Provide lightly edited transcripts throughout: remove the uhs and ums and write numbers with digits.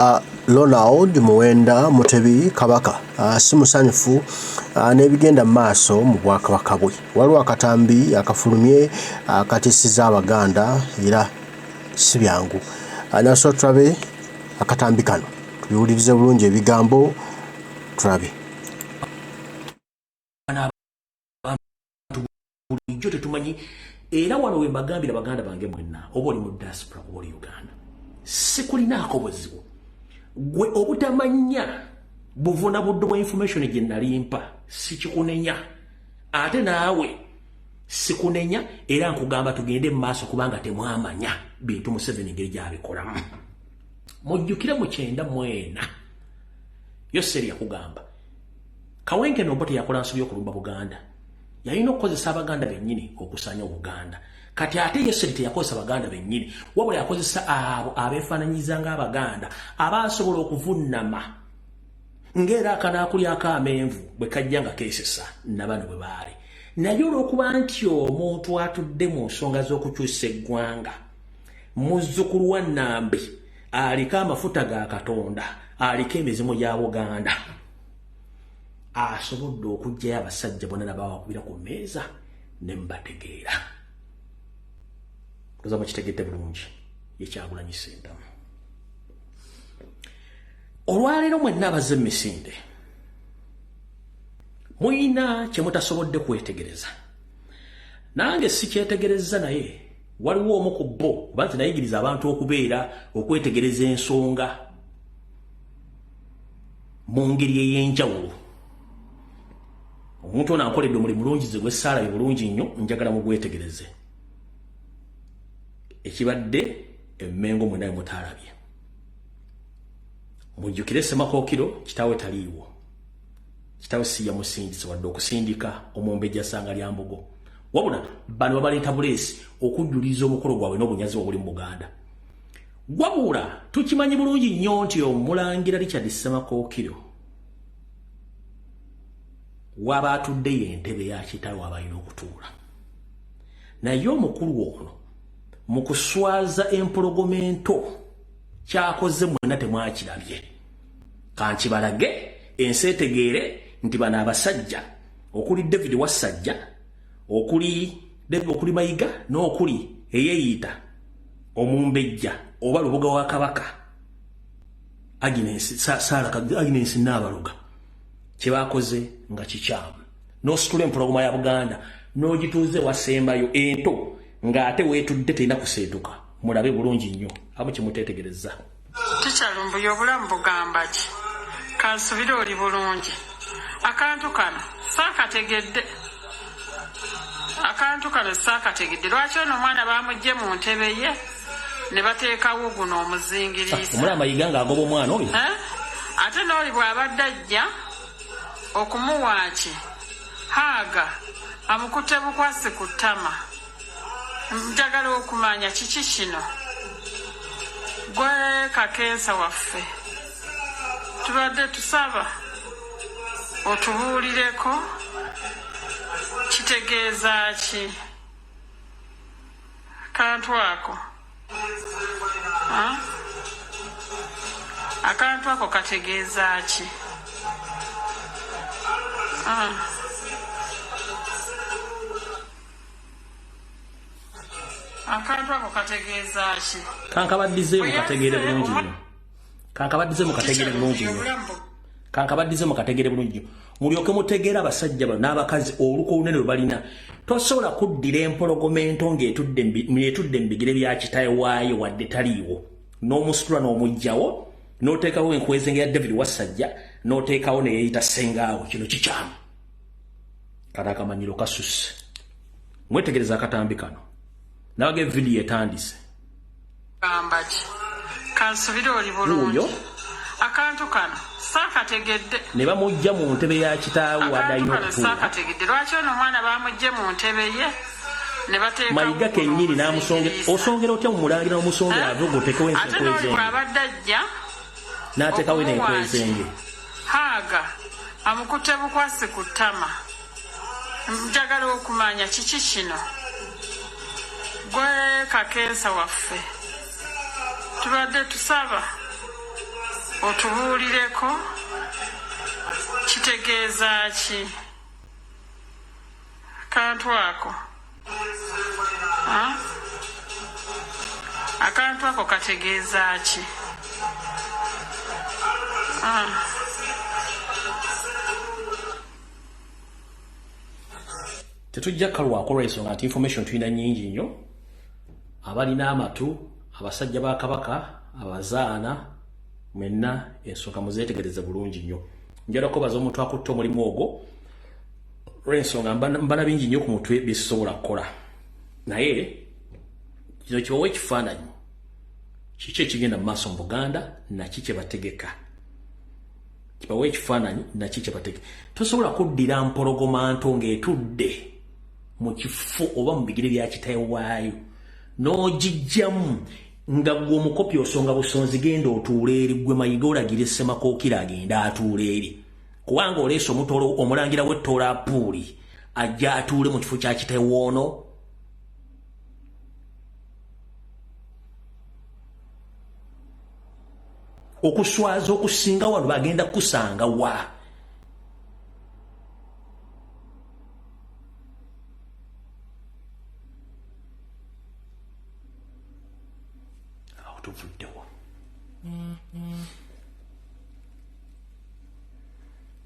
Ronald Muwenda Mutebi Kabaka si musanyufu n'ebigenda mu maaso mu Bwakabaka bwe. Waliwo akatambi akafulumye akatiisizza Abaganda era si byangu. Nasooka tulabe akatambi kano tubiwulirize bulungi ebigambo tulabe. Bulijjo tetumanyi era wano we mbagambira baganda bange mwenna, oba oli mu diaspora oba oli Uganda, sikulinaako buzibu. Gwe obutamanya buvuna budde bwa information gye nalimpa, sikikunenya, ate naawe sikunenya, era nkugamba tugende mu maaso kubanga temwamanya bintu Museveni engeri gyabikolamu. Mujjukire mu 94 Yoseri yakugamba Kawenke Obote yakola nsobi okulumba Buganda, yalina okukozesa Abaganda bennyini okusanya Obuganda. Kati ate Yoseri teyakozesa Baganda bennyini, wabula yakozesa abo abeefaananyiza ng'Abaganda abasobola okuvunnama ng'era akanaakulyako amenvu bwe kajja nga keesesa nabano bwe baali. Naye olw'okuba nti omuntu atudde mu nsonga z'okukyusa eggwanga muzzukulu wa Nambi, aliko amafuta ga Katonda, aliko emizimu gya Buganda, asobodde okuggyayo abasajja bonna nabawakubira ku mmeeza ne mbategeera. Oza mukitegedde bulungi, ye Kyagulanyi Ssentamu. Olwaleero mwenna abazze emisinde muyina kye mutasobodde kwetegereza, nange sikyetegereza, naye waliwo omu ku bo, kuba nti nayigiriza abantu okubeera okwetegereza ensonga mu ngeri ey'enjawulo. Omuntu ono ankoledde omulimu mulungi ze gwessaalayo bulungi nnyo, njagala mugwetegereze. Ekibadde Emmengo mwenna mutaalabye, mujjukire Ssemakookiro kitaawe taliiwo, kitaawe si yamusindise wadde okusindika omumbejja Ssanga lya Mbogo, wabula bano babaleeta buleesi okujjuliza omukolo gwabwe n'obunyazi obuli mu Buganda. Wabula tukimanyi bulungi nnyo nti omulangira Richard Ssemakookiro waba atuddeyo entebe ya kitaawe aba alina okutuula. Naye omukulu ono mu kuswaza empologoma ento kyakoze mwenna temwakirabye, kankibalage ensi etegeere nti bano abasajja okuli David Wassajja, okuli David, okuli Mayiga n'okuli eyeeyita omumbejja oba lubuga wa Kabaka Agnes Sara Agnes Naabaluga, kyebakoze nga kikyamu. N'ositula empologoma ya Buganda n'ogituuze wasembayo ento ng'ate weetudde terina kuseetuka. Mulabe bulungi nnyo amu kyemuteetegereza. Tikyalumbuye, obulamu bugamba ki? Kansubire oli bulungi. Akantu kano saakategedde, akantu kano saakategedde. Lwaki ono omwana bamugye mu ntebe ye ne bateekawo guno omuzingiriisa? Omulaba Mayiga ng'agoba omwana oyo. Eh? Ate n'oli bw'abadde ajja okumuwaaki haaga amukutte bukwasi ku ttama. Njagala okumanya kiki kino. Gwe kakensa waffe, tubadde tusaba otubuulireko kitegeeza ki akantu ako. Akantu ako kategeeza ki? Ah. Akantu ako kategeeza ki? Kankabaddize mukategeere bulungi nnyo, kankabaddize mukategeere bulungi nnyo, kankabaddize mukategeere bulungi nnyo, mulyoke mutegeere abasajja bano n'abakazi oluko olunene lwe balina. Tosobola kuddira empologoma ento ng'etudde mu bigere bya kitaawe waayo wadde taliiwo, n'omusitula n'omuggyawo n'oteekawo enkwezenge ya David Wassajja n'oteekawo neyeeyita ssengaawo. Kino kikyamu, kano akamanyiro kasusse. Mwetegereza akatambi kano, nabaga evidiyo etandise. Gamba ki? Kansubire oli bulungi. Wuuyo. Akantu kano saakategedde. Ne bamujja mu ntebe ya kitaawe wadde Akantu alina kano okutuula. saakategedde. Lwaki ono omwana bamugye mu ntebe ye ne bateekawo Mayiga guno kennyini n'amusongera. omuzingiriisa? Osongera otya mu mulangira n'omusongera Eh? ave oteekewo Ate n'oli enkwezenge bw'abadde ajja n'ateekawo okumuwaaki n'enkwezenge haaga amukutte bukwasi ku ttama. Njagala okumanya kiki kino. Gwe kakensa waffe, tubadde tusaba Otubuulireko kitegeeza ki akantu ako? Akantu ako kategeeza ki? Tetujja kalwako olw'ensonga nti information tulina nnyingi nnyo. Abalina amatu, abasajja ba Kabaka, abazaana mwenna, ensonga muzeetegereze bulungi nnyo. Njala kubaza omuntu akutte omulimu ogwo, olw'ensonga mbana bingi nnyo ku mutwe byesobola kukola, naye kino kibawa ekifaananyi kiki ekigenda mu maaso mu Buganda naki kye bategeka. Kibawa ekifaananyi naki kye bategeka. Tosobola kuddira mpologoma nto ng'etudde mu kifo oba mu bigere bya kitawe waayo n'ogijjamu nga gwe omukopi osonga busonzi. Genda otuula eri gwe Mayiga, olagire Ssemakookiro agenda atuula eri, kubanga oleese omutolo omulangira w'ettoola apuuli ajja atuule mu kifo kya kitawe woono. Okuswaza okusinga wano bagenda kusanga wa? Awo tuvuddewo.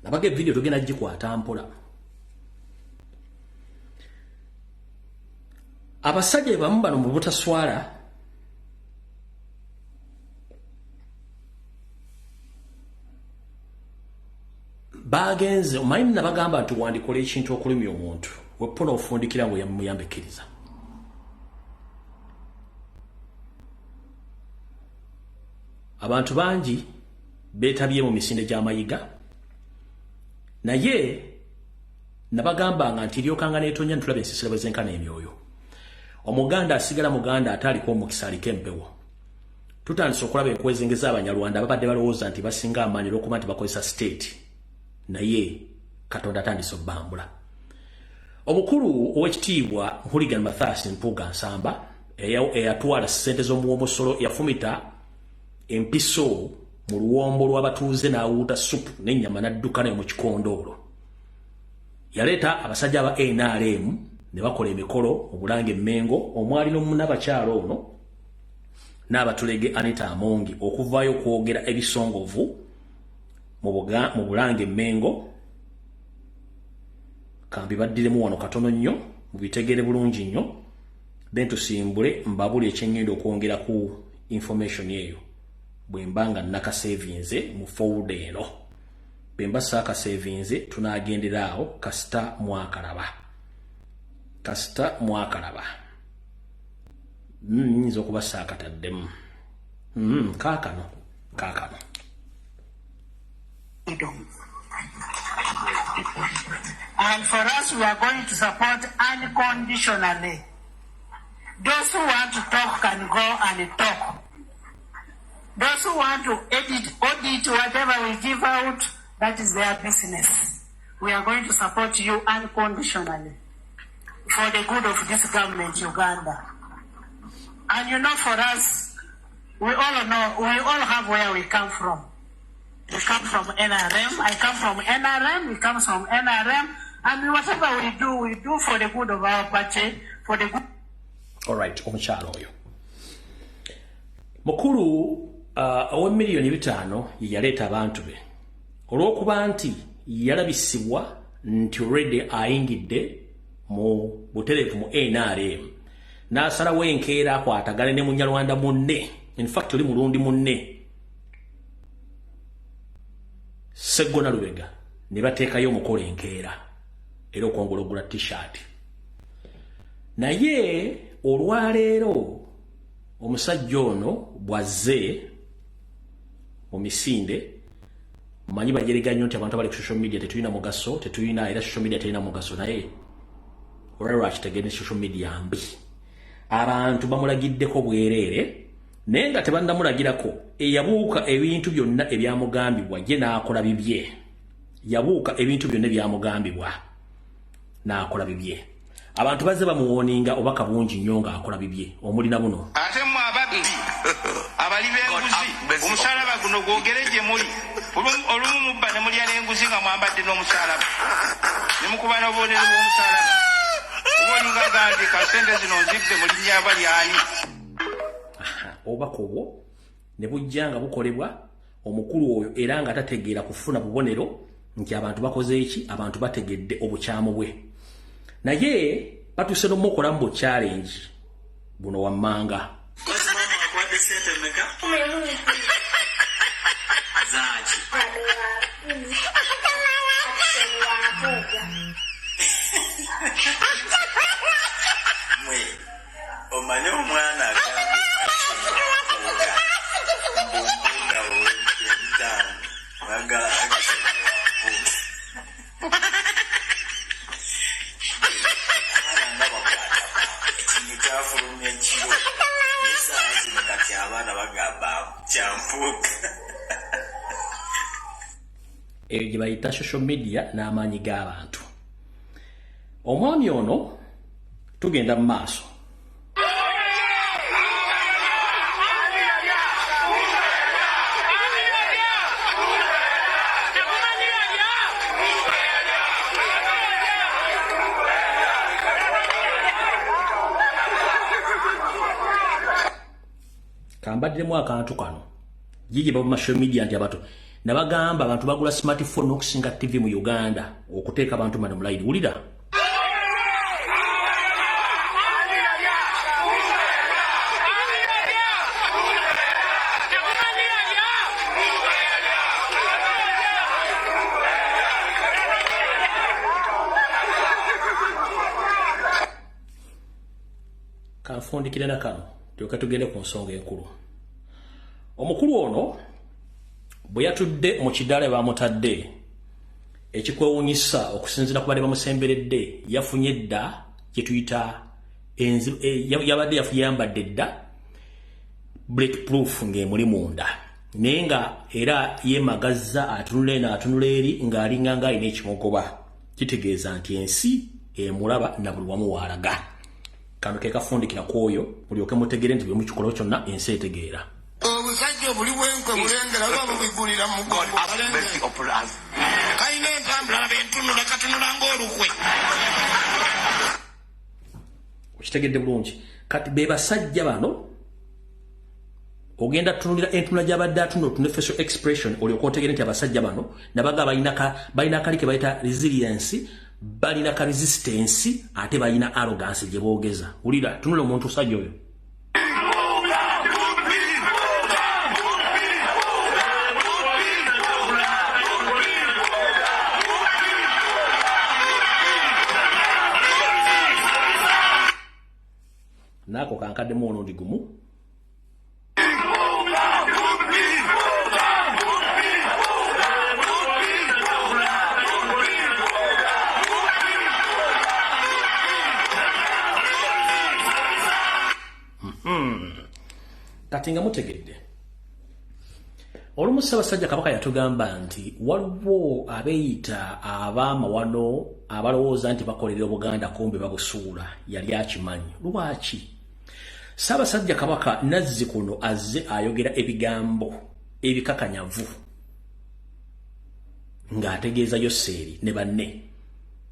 Nabaga evidiyo tugenda gikwata mpola. Abasajja bamu bano mu butaswala bagenze. Omanyi nabagamba nti wandikola ekintu okulumya omuntu wepona ofundikira ngo yamuyambikiriza. Abantu bangi beetabye mu misinde gy'Amayiga, naye nabagambanga nti eryokanga neetonya ntulaba ensisira bwe zenkana emyoyo. Omuganda asigala muganda, ate aliko omukisa, aliko empewo. Tutandise okulaba enkwezenge z'Abanyarwanda ababadde balowooza nti basinga amaanyi olw'okuba nti bakozesa state, naye Katonda atandise obbambula. Omukulu ow'ekitiibwa Hooligan Mathias Mpuuga Nsamba, eyatwala ssente z'omuwomusolo, yafumita empiso mu luwombo lw'abatuuze n'awuuta supu n'ennyama n'adduka nayo mu kikondoolo. Yaleeta abasajja aba NRM ne bakola emikolo mu Bulange Emmengo, omwali n'omunabakyalo ono n'abatulege Anita Amongi okuvaayo okwogera ebisongovu mu Bulange Emmengo. Kambi baddiremu wano katono nnyo mubitegere bulungi nnyo, then tusimbule mbabuli ekyeŋŋenda okwongera ku information eyo bwe mba nga nakasevinze mu folder eno. Bwe mba saakasevinze, tunaagendera awo. Kasita mwakalaba, kasita mwakalaba. Nyinza okuba saakataddemu. Kaakano, kaakano. Freedom. And for us, we are going to support unconditionally. Those who want to talk can go and talk. Those who want to edit, audit whatever we give out, that is their business. We are going to support you unconditionally for the good of this government, Uganda. And you know, for us, we all know, we all have where we come from. We come from NRM. I come from NRM. We come from NRM. And whatever we do for the good of our party, for the good. Alright, omukyalo oyo mukulu ow'emiliyoni 5 ye yaleeta abantu be olw'okuba nti yalabisibwa nti already ayingidde mu butereevu mu NRM, n'asalawo enkeera akwatagane ne Munyarwanda munne, infact oli mulundi munne, Seggona Lubega, ne bateekayo omukolo enkeera era okwongula ogula T-shirt. Naye olwaleero omusajja ono bw'azze mu misinde, manyi bajerega nnyo nti abantu abali ku social media tetulina mugaso, tetulina, era social media terina mugaso. Naye olwaleero akitegere, social media mbi. Abantu bamulagiddeko bwereere, naye nga tebannamulagirako, eyabuuka ebintu byonna ebyamugambibwa ye n'akola bibye. Yabuuka ebintu byonna ebyamugambibwa n'akola bibye. Abantu bazze bamuwooninga obubaka bungi nnyo ng'akola bibye, omuli na buno. Ate mmwe ababi. Abali b'enguzi, omusalaba guno gwogere gye muli. Olumu mubba ne mulya n'enguzi nga mwambadde n'omusalaba, ne mukuba n'obubonero bw'omusalaba. Oba olinga gandi ka sente zino nzibbe mu linnya aba lyani. Obubaka obwo ne bujja nga bukolebwa omukulu oyo era nga tategeera kufuna bubonero nti abantu bakoze eki, abantu bategedde obukyamu bwe. Naye batuuse n'omukolamu bu challenge buno wammanga. Omanye omwana eyo gye bayita social media n'amaanyi g'abantu. Omwami ono tugenda mu maaso. Kambaddiremu akantu kano gigi bava social media nti abato nabagamba abantu bagula smartphone n'okusinga TV mu Uganda okuteeka abantu bano mu layini. Wulira. Kanfundikire na kano tulyoke tugende ku nsonga enkulu. Omukulu ono bwe yatudde mu kidaala bamutadde, ekikwewuunyisa okusinziira ku bali bamusemberedde, yafunye dda kye tuyita yabadde yambadde dda bulletproof ng'emuli munda, naye nga era yeemagazza atunula eno atunula eri ng'alinga ng'alina ekimugoba. Kitegeeza nti ensi emulaba na buli wamu waalaga. Kano ke kafundikira ku oyo mulyoke mutegeere nti bwe mukikola kyonna ensi etegeera. Obusajja obuli bw'enkwe bulengera oba bubigulira mu mugongo kalengera. Kalina entambula laba entunula katunula ng'olukwe. Okitegedde bulungi. Kati be basajja bano ogenda tunulira entunula gy'abadde atunula otunule facial expression olyoke otegere nti abasajja bano nabaga balina akali ke bayita resilience, balina ka resistance ate balina arrogance gye boogeza. Wulira tunula omuntu sajja oyo. Naako kankaddemu omulundi gumu. Kati nga mutegedde. Olumu Ssaabasajja Kabaka yatugamba nti waliwo abeeyita ab'amawano abalowooza nti bakolerera Obuganda kumbe babusuula. Yali akimanyi. Lwaki? Ssaabasajja Kabaka nazzi kuno azze ayogera ebigambo ebikakanyavu ng'ategeeza Yoseeri ne banne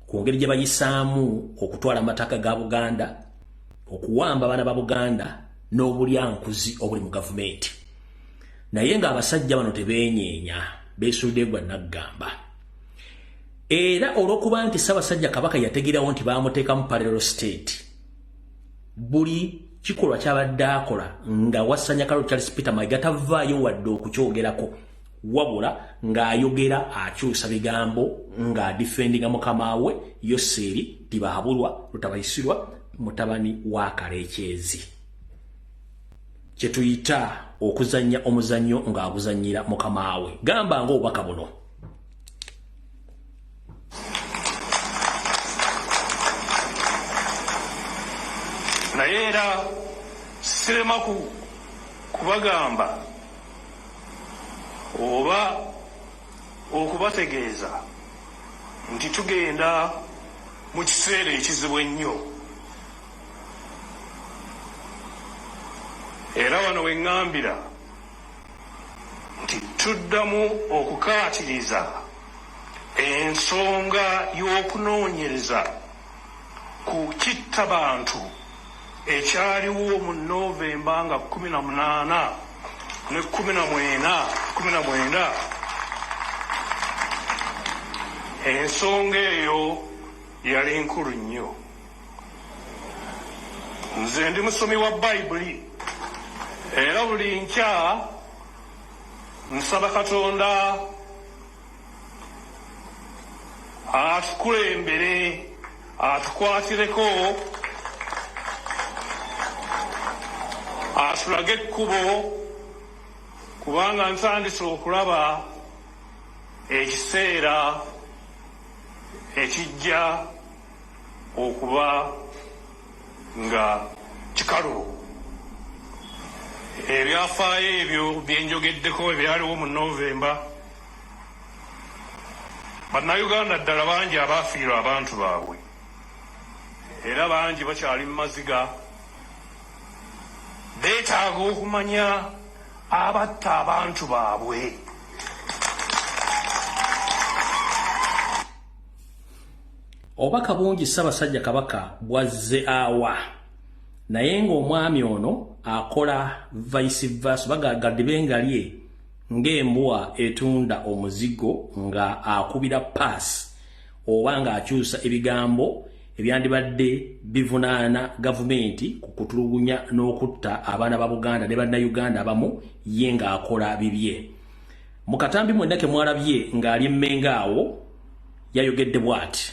ku ngeri gye bayisaamu okutwala amataka ga Buganda, okuwamba abaana ba Buganda n'obulyankuzi obuli mu gavumenti. Naye ng'abasajja bano tebeenyeenya, beesulidde gwa naggamba. Era olw'okuba nti Ssaabasajja Kabaka yategerawo nti baamuteekamu parallel state, buli kikolwa ky'abadde akola nga wasanya Kalulu Charles Peter Mayiga tavaayo wadde okukyogerako, wabula ng'ayogera akyusa bigambo ng'adifendinga mukama we Yoseeri Tibahabulwa Lutabayisirwa mutabani wa Kaleekyezi. Kye tuyita okuzannya omuzannyo ng'aguzannyira mukama we. Gamba ng'obubaka buno. Naye era sirema kubagamba oba okubategeeza nti tugenda mu kiseera ekizibu ennyo. Era wano we ŋŋambira nti tuddamu okukaatiriza ensonga y'okunoonyereza ku kittabantu ekyaliwo mu Novemba nga 18 ne 19. Ensonga eyo yali nkulu nnyo. Nze ndi musomi wa Bayibuli era buli nkya nsaba Katonda atukulembere, atukwatireko, atulage ekkubo, kubanga ntandise okulaba ekiseera ekijja okuba nga kikalubo. Ebyafaayo ebyo byenjogeddeko ebyaliwo mu Novemba, Bannayuganda ddala bangi abaafiirwa abantu baabwe era bangi bakyali mu maziga, beetaaga okumanya abatta abantu baabwe. Obubaka bungi Ssaabasajja Kabaka bw'azze awa, naye ng'omwami ono akola vice versa, bagaggadde nga lye ng'embwa etunda omuzigo nga akubira paasi oba ng'akyusa ebigambo ebyandibadde bivunaana gavumenti ku kutulugunya n'okutta abaana ba Buganda ne Bannayuganda abamu, ye ng'akola bibye. Mu katambi mwenna ke mwalabye ng'ali emmenga awo, yayogedde bw'ati.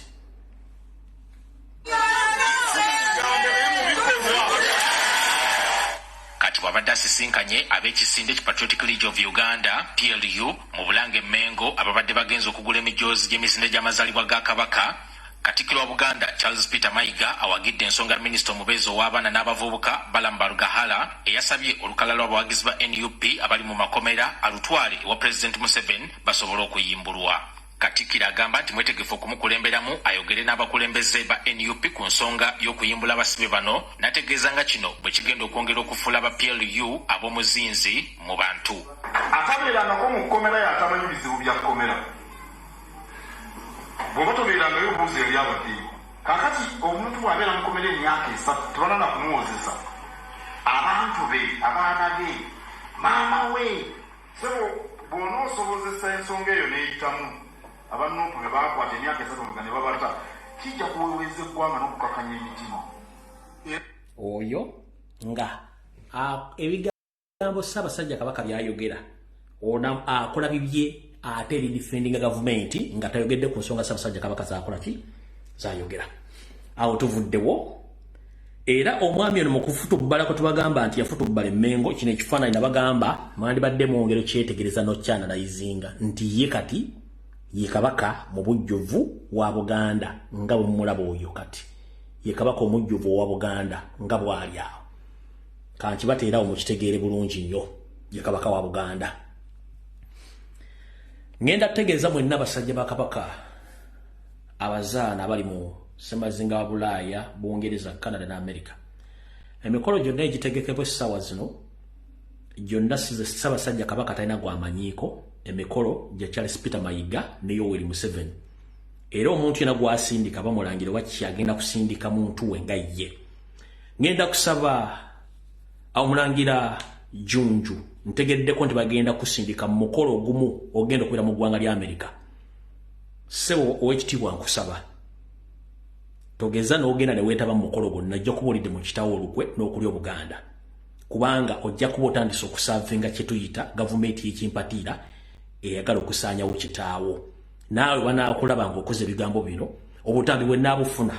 Kati bw'abadde asisinkanye ab'ekisinde ki Patriotic League of Uganda, PLU, mu Bulange Mengo, ababadde bagenze okugula emijoozi gy'emisinde gy'amazaalibwa ga Kabaka, Katikkiro wa Buganda Charles Peter Mayiga awagidde ensonga ya minisita omubeezi ow'abaana n'abavubuka Balaam Barugahara, eyasabye olukalala lw'abawagizi ba NUP abali mu makomera alutwale ewa Pulezidenti Museveni basobole okuyimbulwa. Katikkiro agamba nti mwetegefu okumukulemberamu ayogere n'abakulembeze ba NUP ku nsonga y'okuyimbula abasibe bano, n'ategeeza nga kino bwe kigenda okwongera okufuula aba PLU ab'omuzinzi mu bantu. Atabeerangako mu kkomera yatamanyi bizibu bya kkomera. Bw'oba tobeerangayo, obuuza eri abaddeyo. Kaakati omuntu bw'abeera mu kkomera emyaka 3, tebanana kumuwozesa, abantu be, abaana be, maama we. Sebo, bw'onoosobozesa ensonga eyo n'eyitamu, aba NUP be baakwata emyaka 3 mabega ne babata, kijja kuweweeza eggwanga n'okukakanya emitima. Oyo nga ebigambo Ssaabasajja Kabaka byayogera, ona akola bibye ate eri defendinga gavumenti nga tayogedde ku nsonga Ssaabasajja Kabaka zakola ki, zayogera. Awo tuvuddewo. Era omwami ono mu kufutubbala kwe tubagamba nti yafutubbala emmengo, kino ekifaananyi nabagamba mwandibadde mwongero kyetegereza n'okyanalayizinga nti ye kati ye kabaka mu bujjuvu wa Buganda nga bwe mumulaba. Oyo kati ye kabaka omujjuvu owa Buganda nga bw'ali awo. Kankibateerawo mukitegeere bulungi nnyo, ye kabaka wa Buganda. Ngenda kutegeeza mwenna basajja ba kabaka abazaana abali mu semazinga wa Bulaaya, Bungereza, Canada ne America, emikolo gyonna egitegekebwa essaawa zino gyonna Ssaabasajja Kabaka talina gwamanyiiko. Emikolo gya Charles Peter Mayiga ne Yoweri Museveni, era omuntu yena gwasindika bamulangira oba kyagenda kusindika muntu we nga ye. Ngenda kusaba omulangira Junju, ntegeddeko nti bagenda kusindika mu mukolo ogumu ogenda okubeera mu ggwanga lya Amerika. Ssebo owekitiibwa, nkusaba togeza n'ogenda ne weetaba mu mukolo gwonna, ojja kuba olidde mu kitawo olukwe n'okulya Obuganda, kubanga ojja kuba otandise okuservinga kye tuyita gavumenti y'ekimpatiira eyagala okusaanyawo kitaawo. Naawe banaakulaba ng'okoze ebigambo bino. Obutambi bwe naabufuna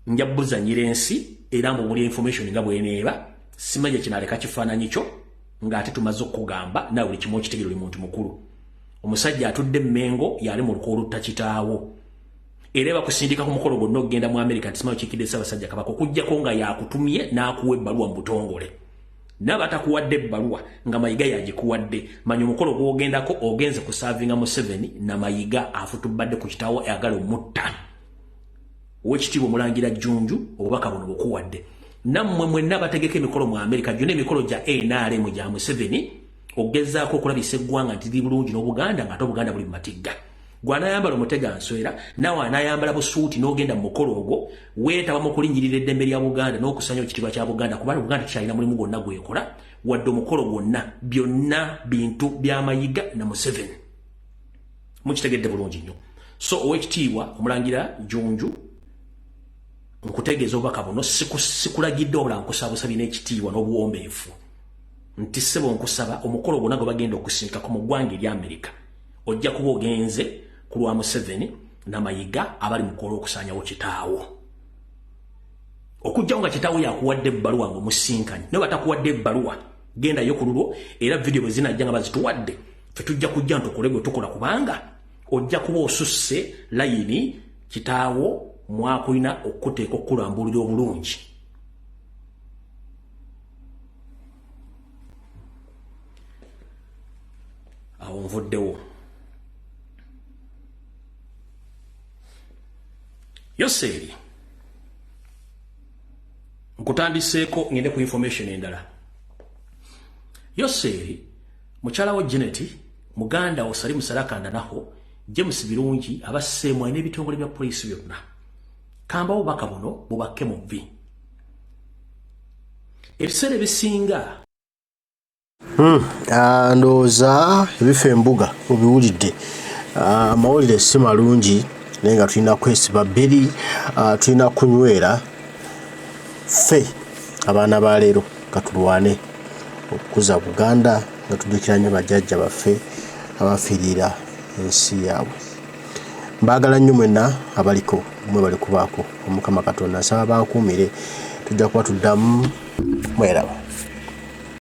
nja buzanyira ensi era mbubuli information nga bweneeba. Simanya kinaleka kifaananyi kyo ng'ate tumaze okukugamba naawe buli kimu okitegere. Oli muntu mukulu. Omusajja atudde Mmengo yali mu luko olutta kitaawo, era bakusindika ku mukolo gwonna okugenda mu Amerika nti simanyi okiikidde Ssaabasajja Kabaka, okugjako nga yakutumye n'akuwa ebbaluwa mu butongole. Naaba atakuwadde ebbaluwa nga Mayiga yagikuwadde, manya omukolo gw'ogendako ogenze kuservinga Museveni na Mayiga afutubbadde ku kitaawo ayagala omutta. Owekitiibwa omulangira Jjunju, obubaka buno bukuwadde. Nammwe mwenna bategeka emikolo mu Amerika, gyonna emikolo gya NRM gya Museveni, ogezaako okulabisa eggwanga nti liri bulungi n'Obuganda, nga ate Obuganda buli mu matigga. Gwanayambala omutega nswera, nawe anayambala busuuti n'ogenda mu mukolo ogwo, weetaba mu kulinnyirira eddembe lya Buganda n'okusanya ekitiibwa kya Buganda, kubanga Buganda tekyalina mulimu gwonna gwekola wadde omukolo gwonna. Byonna bintu bya Mayiga na Museveni. Mukitegedde bulungi nnyo. So owekitiibwa Omulangira Junju, nkutegeeza obubaka buno, sikulagidde wabula nkusaba busabi n'ekitiibwa n'obuwombeefu nti ssebo, nkusaba omukolo gwonna gwe bagenda okusinkako mu ggwanga erya Amerika, ojja kuba ogenze ku lwa Museveni namayiga abali mu kukola okusaanyawo kitaawo, okugjawo nga kitaawo yakuwadde ebbaluwa ng'omusinkanye. Naye batakuwadde ebbaluwa, gendayo ku lulwo. Era vidiyo bwe zinajja nga bazituwadde, ffe tujja kujja ntukole gwe tukola, kubanga ojja kuba osusse layini kitaawo mwakulina okukuteeka okukulambulira obulungi. Awo nvuddewo. Yoseeri, nkutandiseeko, ngende ku information endala. Yoseeri, mukyala wo Janet, muganda wo Salimu Sarakandanaho, James Birungi, abasseemu alina ebitongole bya poliisi byonna, kamba obubaka buno bubakke mu vvi ebiseera ebisinga. Ndowooza ebifa embuga obiwulidde. Amawulire si malungi, naye nga tulina kwesiba bbiri, tulina kunywera ffe abaana ba leero, katulwane okukuza Buganda nga tujjukira nnyo bajjajja baffe abafiirira ensi yaabwe. Mbaagala nnyo mwenna abaliko, mwe bali kubaako. Omukama Katonda nsaba bankuumire, tujja kuba tuddamu. Mweraba.